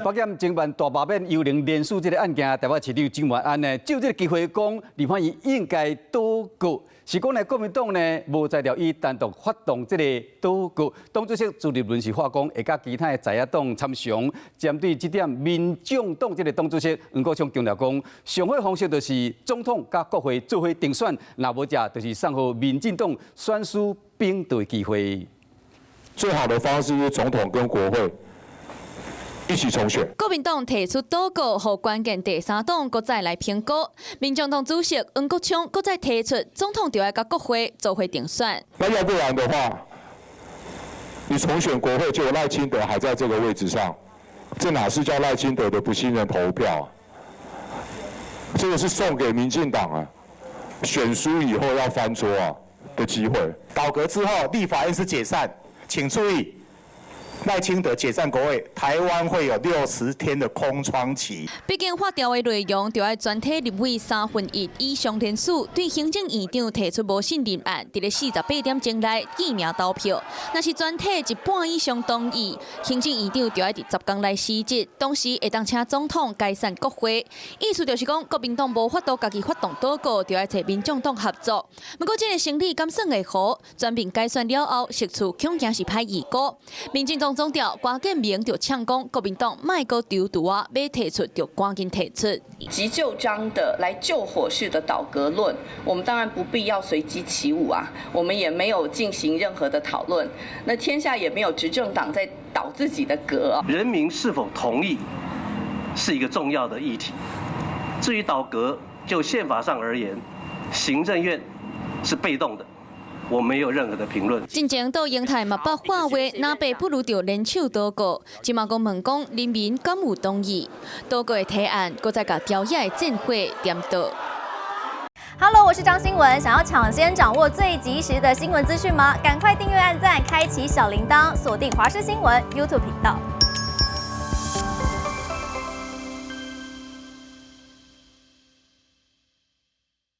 北檢偵辦大罷免幽靈連署這个案件，台北市長蔣萬安呢，藉這个機會講，立法院應該倒閣，是講呢，國民黨呢無才調伊單獨發動這个倒閣。黨主席朱立倫是話講，會佮其他的在野黨參詳，針對這點，民眾黨這个黨主席黃國昌強調講，上好方式就是總統佮國會做伙重選，若無者就是送予民進黨選輸兵的機會。最好的方式是總統跟國會一起重選。國民黨提出倒閣，予關鍵第三黨閣再來評估。民眾黨主席黃國昌閣再提出，總統就愛佮國會做伙重選。那要不然的話，你重選國會，就賴清德還在這個位置上，這哪是叫賴清德的不信任投票啊？這個是送給民進黨啊，選輸以後要翻桌啊的機會。倒閣之後，立法院是解散，請注意。賴清德解散國會，台灣會有60天的空窗期。畢竟法條的內容，就愛全體立委1/3以上聯署，對行政院長提出無信任案，佇咧48點鐘內記名投票。若是全體一半以上同意，行政院長就愛佇10工內辭職，同時會當請總統解散國會。意思就是講，國民黨無法度家己發動倒閣，就愛揣民眾黨合作。毋過這个成理敢算會好？全面改選了後，席次恐驚是歹預估。民進黨總召郭建明就嗆講，國民黨莫閣躊躇啊，欲提出就趕緊提出。急就章的來救火式的倒閣論，我們當然不必要隨機起舞啊，我們也沒有進行任何的討論。那天下也沒有執政黨在倒自己的閣。人民是否同意是一個重要的議題。至於倒閣，就憲法上而言，行政院是被動的。我沒有任何的評論。進前杜英泰嘛捌喊話，若白不如就聯手倒閣。這馬閣問講，人民敢有同意？倒閣的提案，閣再共朝野的戰火點著。 Hello，我是張新聞，想要搶先掌握最及時的新聞資訊嗎？趕快訂閱、按讚、開啟小鈴鐺，鎖定華視新聞 YouTube 頻道。